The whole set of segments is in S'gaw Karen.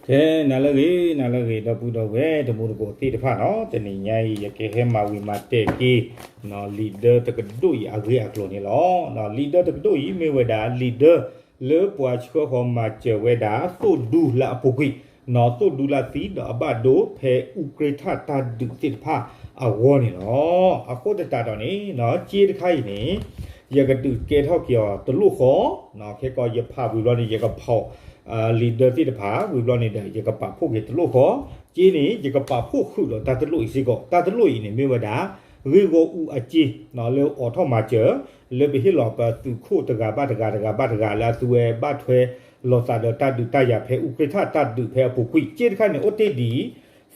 ခဲနၤလၢအဂ့ၤ နၤလၢအဂ့ၤ ဒီပုၢ်ဒီဝဲၢ်တံၤသကိးသ့ၣ်တဖၣ်နီၤ, တနံၤညါအံၤ ယကဟဲမၤဝံၤမၤတဲာ်က့ၤ လံာ်ဒၢတကဒိၣ်အံၤအဂ့ၢ်အကျိၤန့ၣ်လီၤ. လံာ်ဒၢတကဒိၣ်အံၤ မ့ၢ်ဝဲဒၣ်လံာ်ဒၢလၢပှၤဆှၢဃီၤမၤစၢၤဝဲဒၣ် သိၣ်ဒူလၢအပူၤကွံာ်, သိၣ်ဒူလၢသံဒီးအဘၣ်ဒိ ဖဲအူကြ့ထၣ်တၢ်ဒုးသ့ၣ်တဖၣ်အဂီၢ်န့ၣ်လီၤ. အဃိသတးဒီးန့ၣ် စ့တခါအံၤန့ၣ် ယကဒုးကဲထီၣ်က့ၤအီၤတလိၣ်ဃီ, ခဲကီးယဖးဝံၤဘျီန့ၣ် ယကဖီၣ် လံာ်ဒၢသ့ၣ်တဖၣ် ဝံၤဘျီန့ၣ်ဒီး ယကပာ်ဖှိၣ်က့ၤတလိၣ်ဃီ, စ့န့ၣ် ယကပာ်ဖှိၣ်ဃုာ်ဒီးတၢ်တလိၣ်အံၤစ့ၢ်ကီး, တၢ်တလိၣ်အံၤန့ၣ် မ့ၢ်ဝဲဒၣ် ဂ့ၢ်ဂီၢ်အူအစ့ လၢအိးထီၣ်မၤစၢၤ လၢပဟ့ၣ်လီၤပသုးခိၣ်တဂၤဘၣ်တဂၤ တဂၤဘၣ်တဂၤ လၢအသုဝဲဘၣ်ထွဲလိာ်သးဒီးတၢ်ဒုးတၢ်ယၤဖဲအူကြ့ထၣ်တၢ်ဒုးဖဲအပူၤကွံာ် စ့တခါန့ၣ် အိၣ်တ့ၢ်ဒံး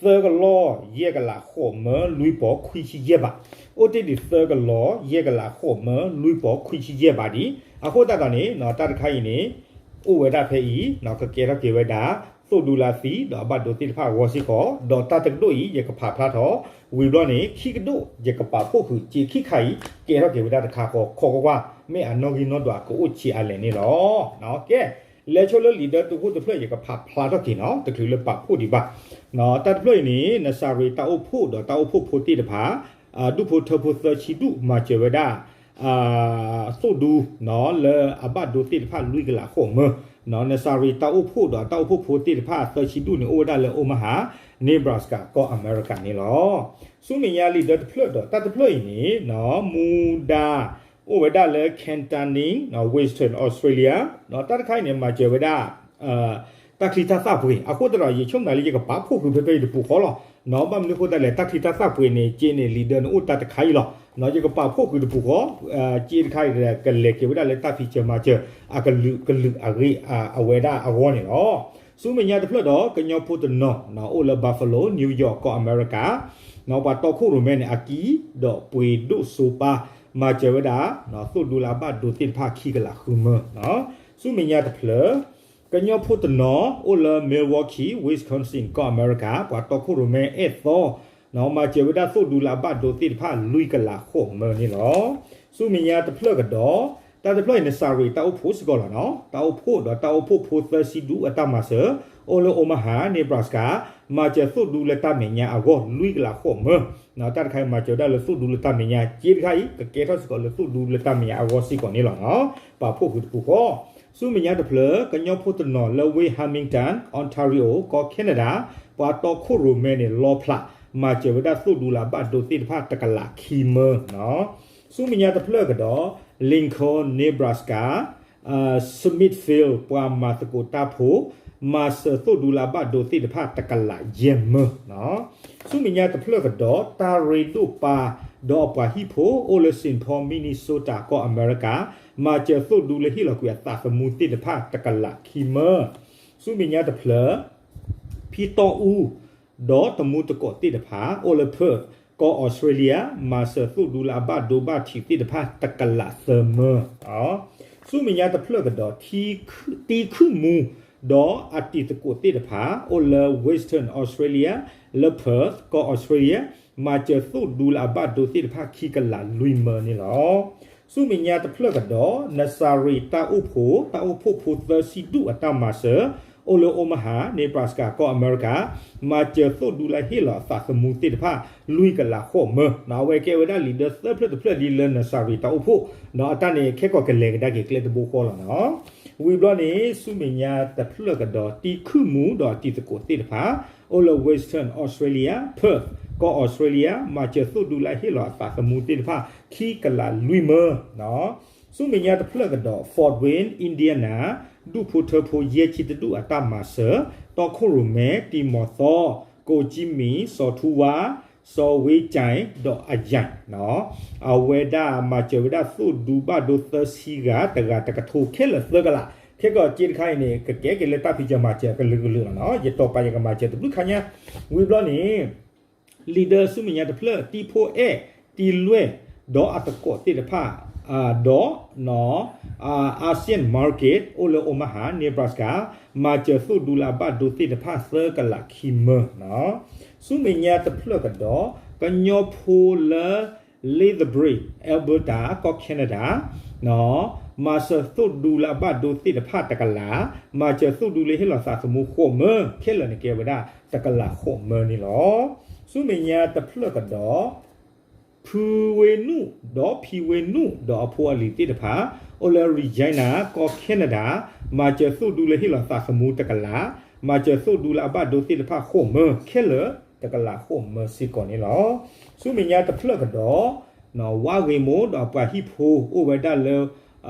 သၢကလီၢ် ယဲၢ်ကလး ဃိးမၢ လွံၢ်ပီၤ ခွံဆံယဲၢ်ဘး, အိၣ်တ့ၢ်ဒံးသၢကလီၢ် ယဲၢ်ကလး ဃိးမၢ လွံၢ်ပီၤ ခွံဆံယဲၢ်ဘးဒံး. အဃိသတးဒီးန့ၣ် တၢ်တခါအံၤန့ၣ် အိၣ်ဝဲဒၣ်ဖဲအံၤ ကကဲထီၣ်က့ၤဝဲဒၣ် သိၣ်ဒူလၢသံ ဒီးအဘၣ်ဒိသ့ၣ်တဖၣ်အဂီၢ်စ့ၢ်ကီး, ဒီးတၢ်တကဒိၣ်အံၤ ယကဖးဖျါထီၣ် ဝံၤဘျီန့ၣ် ခံကဒိၣ် ယကပာ်ဖှိၣ်ဃုာ် စ့ခံခါအံၤ ကဲထီၣ်က့ၤဝဲဒၣ်တခါဃီ ခီကွၢ်ကွၢ် မ့ၢ်အနီၣ်ဂံၢ်နီၣ်ဒွးကအိၣ်ဆံးအါလဲၣ်န့ၣ်လီၤ. ကဲ လဲၤဆိလၢလံာ်ဒၢတဟိၣ်တဖျၢၣ် ယကဖးဖျါထီၣ်က့ၤနီၤ တချုးလၢပာ်ဖှိၣ်ဒံးဘၣ်. တၢ်တဖျၢၣ်အံၤန့ၣ် နစၤရ့းတၢ်အိၣ်ဖှိၣ်ဒီးတၢ်အိၣ်ဖှိၣ်ဖိသ့ၣ်တဖၣ် ဒူၣ်ဖိထၢဖိသၢဆံဒူၣ် မၤစၢၤဝဲဒၣ် သိၣ်ဒူ လၢအဘၣ်ဒိသ့ၣ်တဖၣ်လွံၢ်ကလးဃိးမၢ, နစၤရ့းတၢ်အိၣ်ဖှိၣ်ဒီးတၢ်အိၣ်ဖှိၣ်ဖိသ့ၣ်တဖၣ်သၢဆံဒူၣ်န့ၣ် အိၣ်ဝဲဒၣ်လၢ Omaha Nebraska ကီၢ်အမဲရကၤန့ၣ်လီၤ. ဆူမဲာ်ညါလံာ်ဒၢတဖျၢၣ်ဒီးတၢ်တဖျၢၣ်အံၤန့ၣ် မူဒါ အိၣ်ဝဲဒၣ်လၢ Kittanning Western Australia တၢ်တခါအံၤန့ၣ် မၤစၢၤဝဲဒၣ် တၢ်ချံတၢ်သၣ်ပှ့ၤ အဃိသတးဒီး ယဆိကမိၣ်လၢယကပာ်ဖှိၣ်ဃုာ်ဖဲဖဲအံၤတပူၤဃီလီၤ. ဘၣ်မနုၤအဃိသတးလဲၣ် တၢ်ချံတၢ်သၣ်ပှ့ၤန့ၣ် စ့န့ၣ် လံာ်ဒၢန့ၣ်အိၣ်တၢ်တခါအံၤလီၤ. ယကပာ်ဖှိၣ်ဃုာ်တပူၤဃီ စ့တခါအံၤဒီး ကလဲၤက့ၤဝဲဒၣ်လၢတၢ်ဖံးစၢၤမၤစၢၤ အကလုာ်ကလုာ်အဂ့ၢ်အဝဲဒၣ်အဂီၢ်န့ၣ်လီၤ. ဆူမဲာ်ညါတဖျၢၣ်ဒီး ကညီဖိတနီၤ အိၣ်လၢ Buffalo New York ကီၢ်အမဲရကၤ ပှၤတီခိၣ်ရိၣ်မဲန့ၣ် အကံဒီးပှ့ၤဒိၣ်စိပၤ မၤစၢၤဝဲဒၣ် သိၣ်ဒူလၢအဘၣ်ဒိသ့ၣ်တဖၣ်ခံကလးဃုမၢ. ဆူမဲာ်ညါတဖျၢၣ် ကညီဖိတနီၤ အိၣ်လၢ Milwaukee Wisconsin ကီၢ်အမဲရကၤ ပှၤတီခိၣ်ရိၣ်မဲအဲၣ်သီ မၤစၢၤဝဲဒၣ်သိၣ်ဒူလၢအဘၣ်ဒိသ့ၣ်တဖၣ်လွံၢ်ကလးဃိးမၢန့ၣ်လီၤ. ဆူမဲာ်ညါတဖျၢၣ်ကဒီး တၢ်တဖျၢၣ်အံၤ နစၤရ့းတၢ်အိၣ်ဖှိၣ်စ့ၢ်ကီးလီၤနီၤ. တၢ်အိၣ်ဖှိၣ်ဒီးတၢ်အိၣ်ဖှိၣ်ဖိသၢဆံဒူၣ်အတၢ်မၤစၢၤ အိၣ်လၢ Omaha Nebraska မၤစၢၤသိၣ်ဒူလၢတၢ်မဲာ်ညါအဂီၢ်လွံၢ်ကလးဃိးမၢ. တၢ်တခါအံၤမၤစၢၤဝဲဒၣ်လၢသိၣ်ဒူလၢတၢ်မဲာ်ညါ စ့တခါအံၤ ကကဲထီၣ်စ့ၢ်ကီးလၢသိၣ်ဒူလၢတၢ်မဲာ်ညါအဂီၢ်စ့ၢ်ကီးန့ၣ်လီၤ. ပာ်ဖှိၣ်ဃုာ်တပူၤဃီ ဆူမဲာ်ညါတဖျၢၣ် ကညီဖိတနီၤလၢဝ့ၢ် Hamilton Ontario ကီၢ် Canada ပှၤတီခိၣ်ရိၣ်မဲန့ၣ် လီဖျး မၤစၢၤဝဲဒၣ်သိၣ်ဒူလၢအဘၣ်ဒိသ့ၣ်တဖၣ်တကလးခံမၢ. ဆူမဲာ်ညါတဖျၢၣ်ကဒီး Lincoln Nebraska Smithfield ပှၤမၤသကိးတၢ်ဖိ မၤစၢၤသိၣ်ဒူလၢအဘၣ်ဒိသ့ၣ်တဖၣ်တကလးယဲၢ်မၢ. ဆူမဲာ်ညါတဖျၢၣ်ကဒီး တၢ်ရ့ဒိၣ်ပၤ ဒီးအပှၤဟံၣ်ဖိ အိၣ်လၢ Saint Paul Minnesota ကီၢ်အမဲရကၤ မၤစၢၤသိၣ်ဒူလၢဟ့ၣ်လီၤကွံာ်အသးသမူသ့ၣ်တဖၣ်တကလးခံမၢ. ဆူမဲာ်ညါတဖျၢၣ် ဖံတီအူ ဒီးတမူတကိးသ့ၣ်တဖၣ် အိၣ်လၢ Perth ကီၢ်အီစထြ့လယါ မၤစၢၤသိၣ်ဒူလၢအဘၣ်ဒိဘၣ်ထံးသ့ၣ်တဖၣ်တကလးသၢမၢ. ဆူမဲာ်ညါတဖျၢၣ်ကဒီး တံခုမူ ဒီးအတံၤသကိးသ့ၣ်တဖၣ် အိၣ်လၢ Western Australia လၢ Perth ကီၢ်အီစထြ့လယါ မၤစၢၤသိၣ်ဒူလၢအဘၣ်ဒိသ့ၣ်တဖၣ်ခံကလးလွံၢ်မၢန့ၣ်လီၤ. ဆူမဲာ်ညါတဖျၢၣ်ကဒီး နစၤရ့းတၢ်အိၣ်ဖှိၣ် တၢ်အိၣ်ဖှိၣ်ဖိသၢဆံဒူၣ်အတၢ်မၤစၢၤ အိၣ်လၢ Omaha Nebraska ကီၢ်အမဲရကၤ မၤစၢၤသိၣ်ဒူလၢဟ့ၣ်လီၤအသးသမူသ့ၣ်တဖၣ်လွံၢ်ကလးဃိးမၢ. အဝဲကဲဝဲဒၣ်လံာ်ဒၢသၢဖျၢၣ်တဖျၢၣ်လံလၢနစၤရ့းတၢ်အိၣ်ဖှိၣ် ဒီးအတၢ်န့ၣ်ခဲကီးကလဲၤကဒါက့ၤကျဲတဘိဃီလီၤနီၤ. ဝံၤဘျီန့ၣ် ဆူမဲာ်ညါတဖျၢၣ်ကဒီး တံခုမူဒီးအတံၤသကိးသ့ၣ်တဖၣ် အိၣ်လၢ Western Australia Perth ကီၢ်အီစထြ့လယါ မၤစၢၤသိၣ်ဒူလၢဟ့ၣ်လီၤအသးသမူသ့ၣ်တဖၣ်ခံကလးလွံၢ်မၢ. ဆူမဲာ်ညါတဖျၢၣ်ကဒီး Fort Wayne Indiana ဒူၣ်ဖိထၢဖိယဲၢ်ဆံတဒူၣ်အတၢ်မၤစၢၤ တီခိၣ်ရိၣ်မဲ တံၤမီၤသီ ကိၣ်ကၠံမံၤ စီၤထူဝါ စီၤဝ့ကၠဲး ဒီးအယဲၢ် အဝဲဒၣ်မၤစၢၤဝဲဒၣ်သိၣ်ဒူဘၣ်ဒိသၢဆံဂၤ တဂၤတကထိခဲလၢာ်သၢကလး. ခဲကီးစ့တခါအံၤန့ၣ် ကကဲက့ၤလၢတၢ်ဖံးစၢၤမၤစၢၤအကလုာ်ကလုာ်လီၤနီၤ. ယတီၤပာ်ယကမၤစၢၤတဘျုးခါညါ. ဝံၤဘျီန့ၣ် လံာ်ဒၢဆူမဲာ်ညါတဖျၢၣ် တံၤဖိအဲၣ် တံၤလွဲၢ် ဒီးအသကိးသ့ၣ်တဖၣ် ဒီး Asian Market အိၣ်လၢ Omaha Nebraska မၤစၢၤသိၣ်ဒူလၢအဘၣ်ဒိသ့ၣ်တဖၣ်သၢကလးခံမၢ. ဆူမဲာ်ညါတဖျၢၣ်ကဒီး ကညီဖိလၢ Lethbridge Alberta ကီၢ် Canada မၤစၢၤသိၣ်ဒူလၢအဘၣ်ဒိသ့ၣ်တဖၣ်တကလး, မၤစၢၤသိၣ်ဒူလၢဟ့ၣ်လီၤသးသမူဃိးမၢ, ခဲလၢာ်န့ၣ်ကဲဝဲဒၣ်တကလးဃိးမၢန့ၣ်လီၤ. ဆူမဲာ်ညါတဖျၢၣ်ကဒီး ဖုဝ့နုာ် ဒီးဖံဝ့နုာ် ဒီးအဖိအလံၤသ့ၣ်တဖၣ် အိၣ်လၢ Regina ကီၢ် Canada, မၤစၢၤသိၣ်ဒူလၢဟ့ၣ်လီၤသးသမူတကလး, မၤစၢၤသိၣ်ဒူလၢအဘၣ်ဒိသ့ၣ်တဖၣ်ဃိးမၢ, ခဲလၢာ်တကလးဃိးမၢစ့ၢ်ကီးန့ၣ်လီၤ. ဆူမဲာ်ညါတဖျၢၣ်ကဒီး ဝါဂ့ၤမိၢ်ဒီးအပှၤဟံၣ်ဖိအိၣ်ဝဲဒၣ်လၢ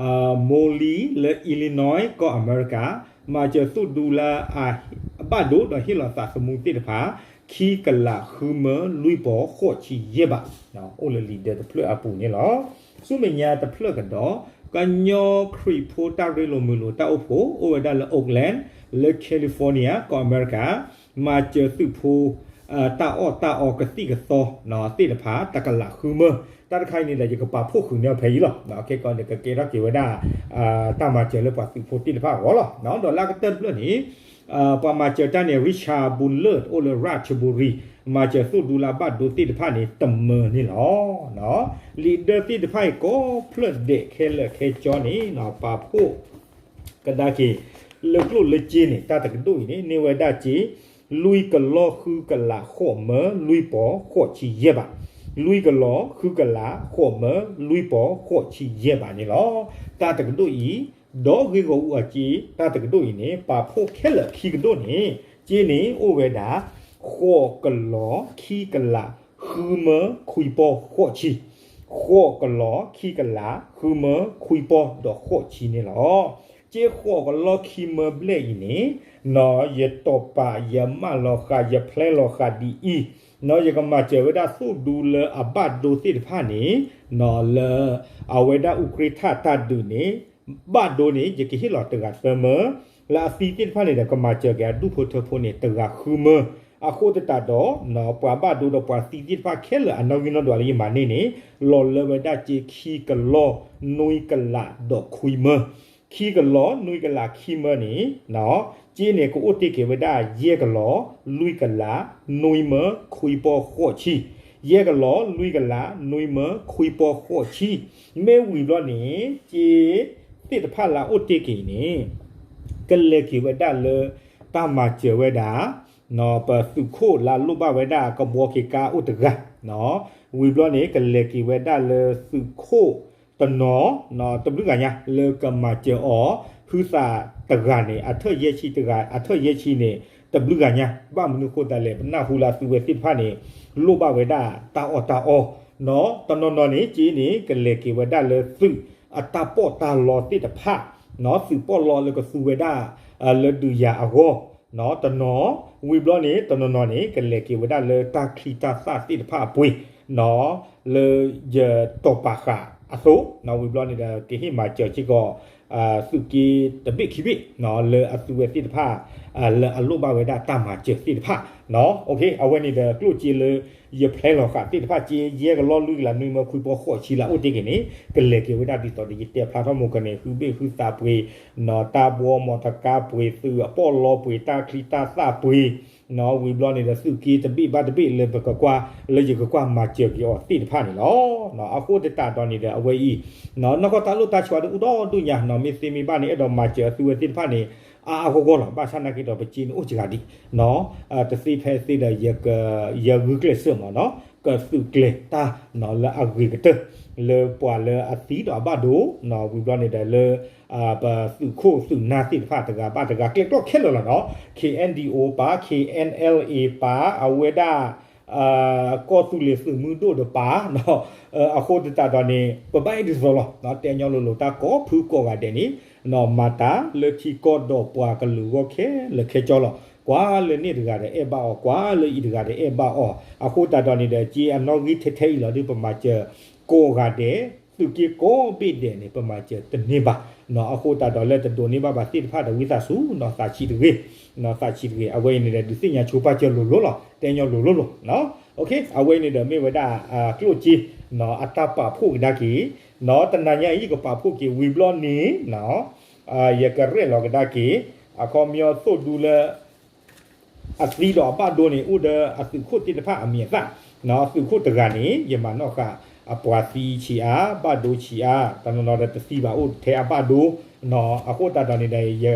မိၢ်လံလၢ Illinois ကီၢ်အမဲရကၤ, မၤစၢၤသိၣ်ဒူလၢအဘၣ်ဒိဒီးဟ့ၣ်လီၤသးသမူသ့ၣ်တဖၣ် ခံကလးဃုမၢလွံၢ်ပီၤဃိးဆံယဲၢ်ဘး, အိၣ်လၢလံာ်ဒၢတဖျၢၣ်အပူၤန့ၣ်လီၤ. ဆူမဲာ်ညါတဖျၢၣ်ကဒီး ကညီခရံာ်ဖိတၢ်ရ့လိာ်မုာ်လိာ်တၢ်အိၣ်ဖှိၣ် အိၣ်ဝဲဒၣ်လၢ Oakland လၢ California ကီၢ်အမဲရကၤ, မၤစၢၤသုးဖိ တၢ်အီၣ်တၢ်အီကသံၣ်ကသီသ့ၣ်တဖၣ် တကလးဃုမၢ, တၢ်တခါအံၤန့ၣ်ဒီး ယကပာ်ဖှိၣ်ဃုာ်န့ၢ်ဖဲအံၤလီၤ. ခဲကီးန့ၣ် ကကဲထီၣ်က့ၤဝဲဒၣ် တၢ်မၤစၢၤလၢပှၤသုးဖိသ့ၣ်တဖၣ်အဂီၢ်လီၤ. ဒီးလၢအကတၢၢ်တဖျၢၣ်န့ၣ် ပှၤမၤစၢၤတၢ်န့ၣ် Richard Bullard အိၣ်လၢ Roxbury, မၤစၢၤသိၣ်ဒူလၢအဘၣ်ဒိသ့ၣ်တဖၣ်န့ၣ် တမၢန့ၣ်လီၤ. လံာ်ဒၢသ့ၣ်တဖၣ်အံၤကိးဖျၢၣ်ဒဲးခဲလၢာ်ခဲဆ့န့ၣ် ပာ်ဖှိၣ် ကဒါက့ၤ လၢကျိၣ်လၢစ့န့ၣ် တၢ်တကဒိၣ်အံၤန့ၣ် န့ၢ်ဝဲဒၣ်စ့ လွံၢ်ကလီဃုကလးဃိးမၢလွံၢ်ပီၤဃိးဆံယဲၢ်ဘး, လွံၢ်ကလီဃုကလးဃိးမၢလွံၢ်ပီၤဃိးဆံယဲၢ်ဘးန့ၣ်လီၤ. တၢ်တကဒိၣ်အံၤ ဒီးဂ့ၢ်ဂီၢ်အူအစ့ တၢ်တကဒိၣ်အံၤန့ၣ် ပာ်ဖှိၣ်ခဲလၢာ်ခံကဒိၣ်န့ၣ် စ့န့ၣ်အိၣ်ဝဲဒၣ် ဃိးကလီခံကလးဃုမၢခွံပီၤဃိးဆံ, ဃိးကလီခံကလးဃုမၢခွံပီၤဒီးဃိးဆံန့ၣ်လီၤ. စ့ဃိးကလီခံမၢဘျဲၣ်အံၤန့ၣ် ယတီၢ်ပာ်ယမၢလီၤဃာ် ယဖျဲလီၤဃာ်ဒ်အံၤ, ယကမၤစၢၤဝဲဒၣ်သိၣ်ဒူလၢအဘၣ်ဒိသ့ၣ်တဖၣ်န့ၣ် လၢအဝဲဒၣ်အူကြ့ထၣ်တၢ်ဒုးန့ၣ် ဘၣ်ဒိန့ၣ် ယကဟ့ၣ်လီၤတဂၤသၢမၢ, လၢအသံသ့ၣ်တဖၣ်န့ၣ်ဒီး ကမၤစၢၤက့ၤအဒူၣ်ဖိထၢဖိန့ၣ် တဂၤဃုမၢ, အဃိသတးဒီး ပှၤဘၣ်ဒိဒီးပှၤသံသ့ၣ်တဖၣ်ခဲလၢာ်အနီၣ်ဂံၢ်နီၣ်ဒွးလၢယမၤန့ၢ်န့ၣ် လီၤလၢဝဲဒၣ်စ့ခံကလီနွံကလးဒီးခွံမၢ, ခံကလီနွံကလးခံမၢန့ၣ် စ့န့ၣ် ကအိၣ်တ့ၢ်က့ၤဝဲဒၣ်ယဲၢ်ကလီလွံၢ်ကလးနွံမၢခွံပီၤဃိးဆံ, ယဲၢ်ကလီလွံၢ်ကလးနွံမၢခွံပီၤဃိးဆံ, မ့ၢ်ဝံၤဘျီန့ၣ် စ့သ့ၣ်တဖၣ်လၢအအိၣ်တ့ၢ်က့ၤအံၤန့ၣ် ကလဲၤက့ၤဝဲဒၣ်လၢ တၢ်မၤစၢၤဝဲဒၣ် ပသုးခိၣ်လၢအလိၣ်ဘၣ်ဝဲဒၣ်ကဘှီက့ၤကါအိၣ်တဂၤ, ဝံၤဘျီန့ၣ် ကလဲၤက့ၤဝဲဒၣ်လၢသုးခိၣ်တနီၤ တဘျုးဂၤညါ လၢကမၤစၢၤအီၤ ဟုသးတဂၤန့ၣ် အထၢၣ်ယဲၢ်ဆံတဂၤ အထၢၣ်ယဲၢ်ဆံန့ၣ် တဘျုးဂၤညါ ဘၣ်မနုၤဃိသတးလဲၣ် ပနၢ်ဟူလၢအသုဝဲသ့ၣ်တဖၣ်န့ၣ် လိၣ်ဘၣ်ဝဲဒၣ်တၢ်အီၣ်တၢ်အီ, တနီၤနီၤန့ၣ် စ့န့ၣ် ကလဲၤက့ၤဝဲဒၣ်လၢသုးအတၢ်ပီးတၢ်လီသ့ၣ်တဖၣ် သုးပီးလီလၢကသူဝဲဒၣ် လၢဒုးယၤအဂီၢ် တနီၤ, ဝံၤဘျီန့ၣ် တနီၤနီၤန့ၣ် ကလဲၤက့ၤဝဲဒၣ်လၢတၢ်ချံတၢ်သၣ်သ့ၣ်တဖၣ်အပှ့ၤ လၢယတီၢ်ပာ်ဃာ်အသိး ဝံၤဘျီန့ၣ်ဒီး ကဟ့ၣ်မၤစၢၤစ့ၢ်ကီး သုးက့တဘ့ၣ်ခံဘ့ၣ် လၢအသုဝဲသ့ၣ်တဖၣ် လၢအလိၣ်ဘၣ်ဝဲဒၣ်တၢ်မၤစၢၤသ့ၣ်တဖၣ် အဝဲန့ၣ်ဒီး ကျိၣ်စ့လၢ ယဖျဲလီၤဃာ်သ့ၣ်တဖၣ် စ့ယဲၢ်ကလီလွံၢ်ကလးနွံမၢခွံပီၤဃိးဆံလၢအအိၣ်တ့ၢ်က့ၤန့ၣ် ကလဲၤက့ၤဝဲဒၣ်ဒ်သိးဒီးယတဲဖျါထီၣ်မူကန့ၣ် ဟုဘ့ၣ်ဟုသးပှ့ၤ တၢ်ဘှီမီၢ်တကါပှ့ၤ သုးအပီးလီပှ့ၤ တၢ်ချံတၢ်သၣ်ပှ့ၤ ဝံၤဘျီန့ၣ်ဒီး သုးက့တဘ့ၣ်ဘၣ်တဘ့ၣ်လၢပကကွၢ် လၢယကကွၢ်မၤစၢၤက့ၤအီၤသ့ၣ်တဖၣ်န့ၣ်လီၤ. အဃိသတးဒီးန့ၣ်ဒီး အဝဲအံၤ နီၢ်ကီၢ်တၢ်လိၣ်တၢ်ဆိးဒ်အိၣ်ဒီဒူၣ်ညါ မ့ၢ်သ့မ့ၢ်ဘၣ်န့ၣ် အဲၣ်ဒိးမၤစၢၤအသုဝဲသ့ၣ်တဖၣ်န့ၣ် အါအါဂီၢ်ဂီၢ်လီၤ. ဘၣ်ဆၣ်နာ်က့ဒီး ပစ့န့ၣ်အိၣ်စှၤဒံး တသ့ဖဲသ့ဒီး ယဂုာ်ကျဲးစၢးမ့ၢ်နီၤ ကသုးကျဲၤတၢ်လၢအဂ့ၤကတၢၢ် လၢပှၤလၢအသံဒီးအဘၣ်ဒိ ဝံၤဘျီန့ၣ်ဒီးလၢ ပသုးခိၣ်သုးနၢ်သ့ၣ်တဖၣ် တဂၤဘၣ်တဂၤ ကျဲကျီၢ်ခဲလၢာ်လီၤနီၤ K N D O ပၢ် K N L A ပၢ် အဝဲဒၣ် ကီၢ်သူလ့ၤသုးမုၢ်ဒိၣ်ဒီးပၢ် အဃိသတးဒီးန့ၣ် ပဘၣ်အဲၣ်ဒိးသိးလီၤ တဲညီလိၤလိၤ တၢ်ကိးဖုကိးဂၤဒဲးန့ၣ် မၤတၢ်လၢထံကီၢ်ဒီးပှၤကလုာ်ဂီၢ်ခဲလၢာ်ခဲဆ့လီၤ. ကွၢ်လၢန့ၣ်တဂၤဒီးအဲၣ်ဘၣ်အီၤ ကွၢ်လၢအံၤတဂၤဒီးအဲၣ်ဘၣ်အီၤ အဃိသတးဒီးန့ၣ်ဒီး စ့အနီၣ်ဂံၢ်ထဲထဲအံၤလီၤ ဒ်ပမၤစၢၤကိးဂၤဒဲး သုးက့ကိးဘ့ၣ်ဒဲးန့ၣ် ပမၤစၢၤတန့ၢ်ဘၣ် အဃိသတးဒီးလၢတဒိးန့ၢ်ဘၣ်ဘၣ်သ့ၣ်တဖၣ်ဒီး ဝံသးစူၤနီၤ သးဆံးတဂ့ၤ သးဆံးတဂ့ၤ အဝဲအံၤန့ၣ်ဒီး ဒုးသ့ၣ်ညါဆိပာ်စၢၤလိၤလိၤလီၤ တဲညီလိၤလိၤလီၤ အဝဲအံၤန့ၣ်ဒီးမ့ၢ်ဝဲဒၣ် ကျိၣ်စ့ အတၢ်ပာ်ဖှိၣ်ကဒါက့ၤ တနၤညါအံၤ ယကပာ်ဖှိၣ်က့ၤဝံၤဘျီန့ၣ် ယကရဲၣ်လီၤကဒါက့ၤ အခီပညီသိၣ်ဒူလၢ အသံဒီးအဘၣ်ဒိန့ၣ် အိၣ်ဒီးအသုးခိၣ်သ့ၣ်တဖၣ်အမံၤအသၣ် သုးခိၣ်တဂၤန့ၣ် ယမၤနီၣ်ဃာ် အပှၤသံဆံးအါ ဘၣ်ဒိဆံးအါ တနီၤနီၤဒီးတသံဘၣ်အိၣ်ထဲအဘၣ်ဒိ အဃိသတးဒီးန့ၣ်ဒီး ယ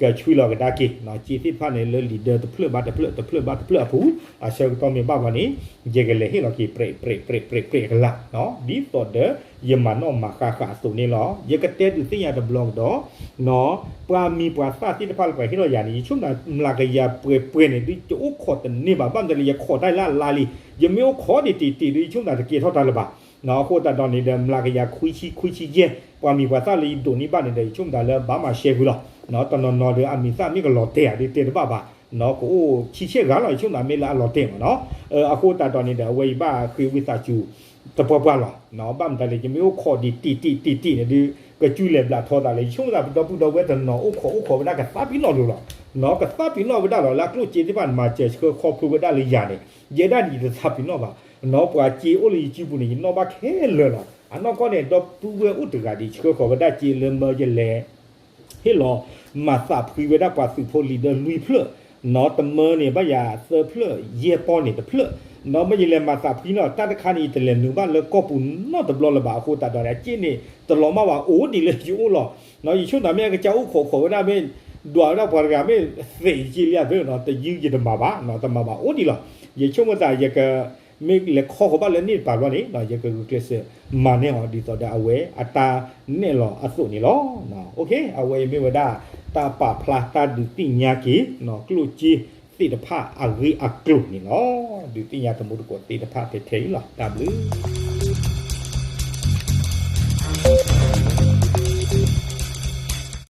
ကဆွံလီၤကဒါက့ၤ စ့သ့ၣ်တဖၣ်န့ၣ်လၢလံာ်ဒၢတဖျၢၣ်ဘၣ်တဖျၢၣ် တဖျၢၣ်ဘၣ်တဖျၢၣ်အပူၤ အဆၢကတီၢ်မ့ၢ်ဘၣ်ဘၣ်န့ၣ် ယကလဲၤဟ့ၣ်လီၤက့ၤ ပြဲးပြဲးပြဲးပြဲးပြဲးအကလး ဒ်သိးဒီး ယမၤနီၣ်မၤဃါဃာ်အသိးန့ၣ်လီၤ. ယကတဲဒုးသ့ၣ်ညါတဘျီကဒီး ပှၤမံၤပှၤသၣ်သ့ၣ်တဖၣ်လၢပှၤဟ့ၣ်လီၤယၤန့ၣ် ယဆိကမိၣ်သးမျးကယၤပှဲၤပှဲၤန့ၣ် ဒ်ယအိၣ်ခိးတန့ၢ်ဘၣ် ဘၣ်မနုၤလဲၣ် ယခိးတၢ်လၢအလါလံ ယမ့ၢ်အိၣ်ခိးဒံးတံၢ်တံၢ်ဒီး ယဆိကမိၣ်သးတကဲထီၣ်တၢ်လၢၤဘၣ်. အဃိသတးဒီးန့ၣ်ဒီး မျးကယၤခွံဆံခွံဆံယဲၢ် ပှၤမံၤပှၤသၣ်လၢယဒိးန့ၢ်ဘၣ်န့ၣ်ဒီး ယဆိကမိၣ်သးလၢဘၣ်မၤရှဲဃုာ်လီၤ. တနီၤနီၤဒီးအမံၤသၣ်မ့ၢ်ကလီၤတဲာ်ဧါ ဒ်တဲတဘၣ်ဘၣ် ကအိၣ်ဆံဆဲၣ်ဂၤလီၤ ယဆိကမိၣ်သးမ့ၢ်လၢအလီၤတဲာ်မးနီၤ. အဃိသတးဒီးန့ၣ်ဒီး အဝဲယဘၣ်ဃ့ဝံသးစူၤ တပှၢ်ပှၢ်လီၤ. ဘၣ်မတၤလဲၣ် ယမ့ၢ်အိၣ်ခိးဒံးတံၢ်တံၢ်တံၢ်တံၢ်န့ၣ်ဒုး ကစုလဲၤဘျးထီသးလၢ ယဆိကမိၣ်သးပဒီပုၢ်ဒီဝဲၢ်တနီၤအိၣ်ခိးအိၣ်ခိးဝဲဒၣ်ကသးပ့ၤနီၣ်လိၤလီၤ. ကသးပ့ၤနီၣ်ဝဲဒၣ်လီၤ လၢအကျိၣ်စ့သ့ၣ်တဖၣ်န့ၣ် မၤစၢၤဆှၢခီဖျိဝဲဒၣ်လၢယၤန့ၣ် ယဲဒၣ်န့ၣ်ယတသးပ့ၤနီၣ်ဘၣ်. ပှၤစ့အိၣ်လၢယစုပူၤန့ၣ် ယနီၣ်ဘၣ်ခဲလၢာ်လီၤ. အနီၢ်ကီၢ်န့ၣ် ဒီပုၢ်ဝဲၢ်အိၣ်တဂၤဒံး ဆှၢဃီၤဝဲဒၣ်စ့လၢမၢယလဲၤ ဟ့ၣ်လီၤမၤသးဖှံဝဲဒၣ်ပှၤသုးဖိလံာ်ဒၢလွံၢ်ဖျၢၣ်, နီၢ်တမၢန့ၣ် ဘၣ်ယၤသၢဖျၢၣ်, ယဲၢ်ပီၢ်န့ၣ်တဖျၢၣ်, နီၢ်မၢယလဲၤမၤသးဖှံနီၤ တၢ်တခါန့ၣ် ယတလဲၤနုာ်ဘၣ်လၢကီၢ်ပူၤနီတဘျီလၢၤဘၣ် အဃိသတးဒီးန့ၣ် အစ့န့ၣ် တလီၤမၢ်ဘၣ် အိၣ်ဒံးလၢယအိၣ်လီၤ. ယဆိကမိၣ်သးမ့ၢ်အကစၢ်အိၣ်ခိးခိးဝဲဒၣ်မ့ၢ် ဒွးဝဲဒၣ်ပှၤတဂၤမ့ၢ်သဲးယစ့လံအသၢနီၤ တယုၢ်ယတမၤဘၣ်, တမၤဘၣ်အိၣ်ဒံးလီၤ. ယဆိကမိၣ်သး ယက မ့ၢ်လဲၤခီဃီၤဘၣ်လၢန့ၣ်တပၤဘျီန့ၣ် ယကဂုာ်ကျဲးစၢးမၤန့ၢ်အီၤ ဒ်သိးဒီးအဝဲအတၢ်နဲၣ်လီၤအသိးန့ၣ်လီၤ. အဝဲအံၤမ့ၢ်ဝဲဒၣ် တၢ်ပာ်ဖျါတၢ်ဒုးသ့ၣ်ညါက့ၤ ကျိၣ်စ့သ့ၣ်တဖၣ်အဂ့ၢ်အကျိၤန့ၣ်လီၤ. ဒုးသ့ၣ်ညါတမူတကိးသ့ၣ်တဖၣ်ထဲထဲအံၤလီၤ. တၢ်ဘျုး